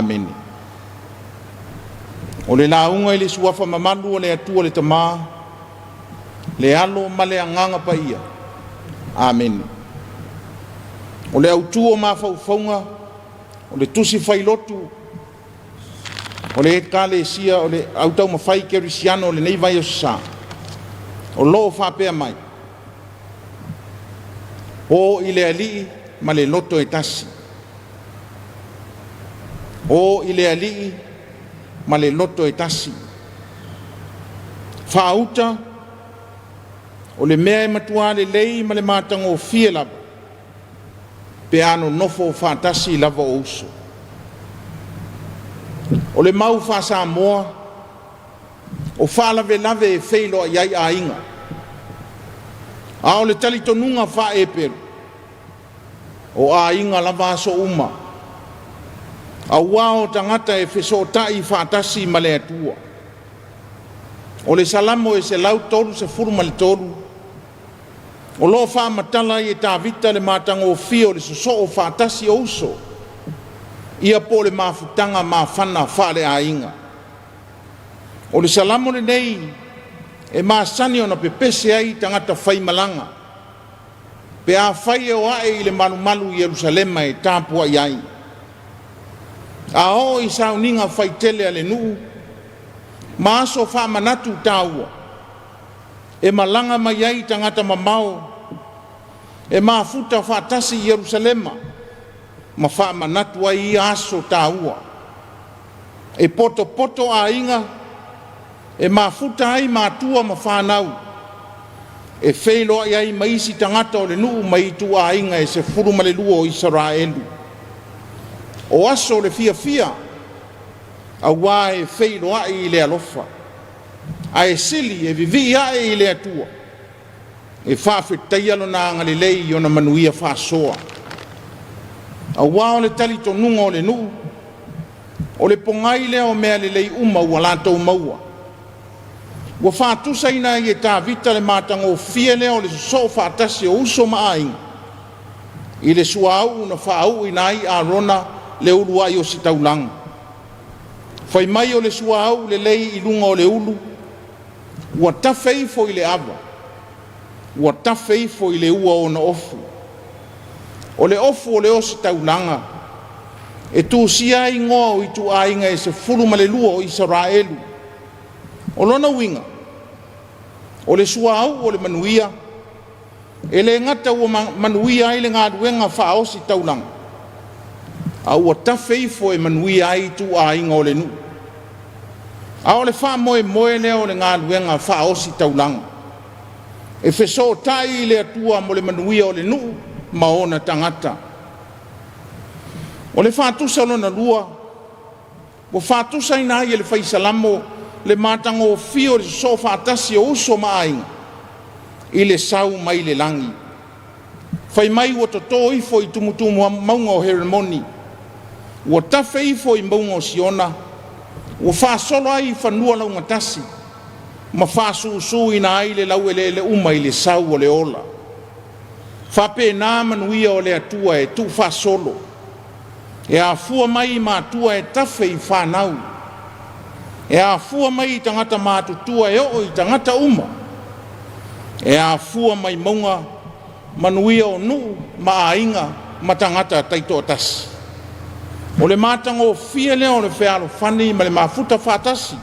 Amene. O le lauga i le suafa mamalu o le Atua le Tama, le Alo ma le Agaga Paia. Amene. O le autu o mafaufauga o le tusi failotu o le Ekalesia o le Au Taumafai Kerisiano o lenei vaiaso sa, o lo o faapea mai, O i le Alii ma le loto e tasi. O i le Alii ma le loto e tasi. Faauta, o le mea e matuā lelei ma le matagofie lava pe a nonofo faatasi lava o uso. O le mau faa-Samoa, o faalavelave e feiloai ai aiga, a o le talitonuga faa-Eperu, o aiga lava aso uma, auā o tagata e fesootai faatasi ma le Atua. O le Salamo e 133, o lo o faamatala ai e Tavita le matagofie o le sosoo faatasi o uso, ia po o le mafutaga mafana faaleaiga. O le Salamo lenei e masani ona pepese ai tagata faimalaga, pe afai e o ae i le malumalu i Ierusalema e tapuai ai. A oo i sauniga faitele a le nuu ma aso faamanatu taua, e malaga mai ai tagata mamao e mafuta faatasi i Ierusalema ma faamanatu ai ia aso taua. E potopoto aiga, e mafuta ai matua ma fanau, e feiloai ai ma isi tagata o le nuu mai ituaiga e 12 o Isaraelu. O aso o le fiafia, auā e feiloai i le alofa, ae sili e vivii ae i le Atua, e faafetaia lona agalelei i ona manuia faasoa. Auā o le talitonuga o le nuu, o le pogai lea o mea lelei uma ua latou maua. Ua faatusaina ai e Tavita le matagofie lea o le sosoo faatasi o uso ma aiga i le suauu na faauuina ai Arona le uluai ositaulaga. Fai mai o le suauu lelei i luga o le ulu, ua tafe ifo i le ava, ua tafe ifo i le ua ona ofu. O le ofu o le ositaulaga e tusia ai igoa o ituaiga e 12 o Isaraelu. O lona uiga, o le suauu o le manuia, e le gata ua manuia ai le galuega faaositaulaga, a ua tafe ifo e manuia ai ituaiga o le nuu. A o le faamoemoe lea o le galuega faaositaulaga, e fesootai i le Atua mo le manuia o le nuu ma ona tagata. O le faatusa lona lua, ua faatusaina ai e le Fai Salamo le matagofie o le sosoo faatasi o uso ma aiga i le sau mai le lagi. Fai mai ua toto ifo i tumutumu mauga o Heremoni, ua tafe ifo i mauga o Siona, ua faasolo ai i fanua laugatasi, ma faasusuina ai le laueleele uma i le sau o le ola. Faapena manuia o le Atua e tuufaasolo, e afua mai i matua e tafe i fanau, e afua mai i tagata matutua e oo i tagata uma, e afua mai mauga manuia o nuu ma aiga ma tagata taitoatasi. O le matagofie lea o le fealofani ma le mafuta faatasi,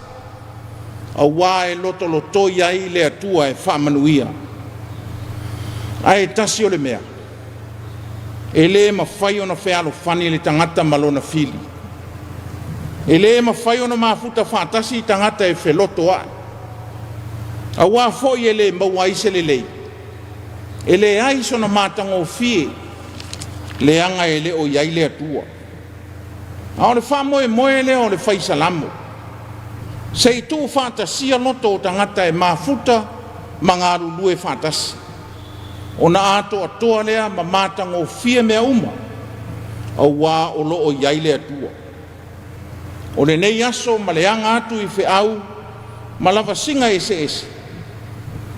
auā e lotolotoi ai le Atua e faamanuia. Ae tasi o le mea, e le mafai ona fealofani le tagata ma lona fili. E le mafai ona mafuta faatasi tagata e felotoa'i, auā foi e le maua ai se lelei, e leai sona matagofie, leaga e le o i ai le Atua. A o le faamoemoe lea o le Fai Salamo, se i tuufaatasia loto o tagata e mafuta ma galulue faatasi, ona atoatoa lea ma matagofie mea uma, auā o lo o i ai le Atua. O lenei aso ma le aga atu i feau ma lavasiga eseese,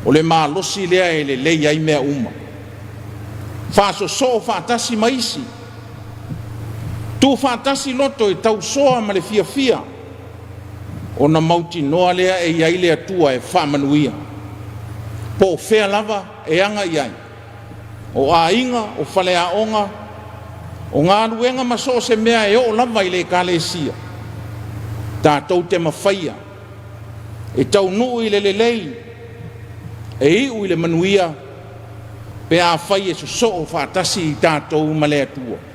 o le malosi lea e lelei ai mea uma. Faasosoo faatasi ma isi. Tuufaatasi loto e tausoa ma le fiafia, ona mautinoa lea e i ai le Atua e faamanuia. Po o fea lava e aga i ai, o aiga, o faleaoga, o galuega ma so o se mea e oo lava i le Ekalesia, tatou te mafaia e taunuu i le lelei, e iu i le manuia, pe afai e sosoo faatasi i tatou ma le Atua.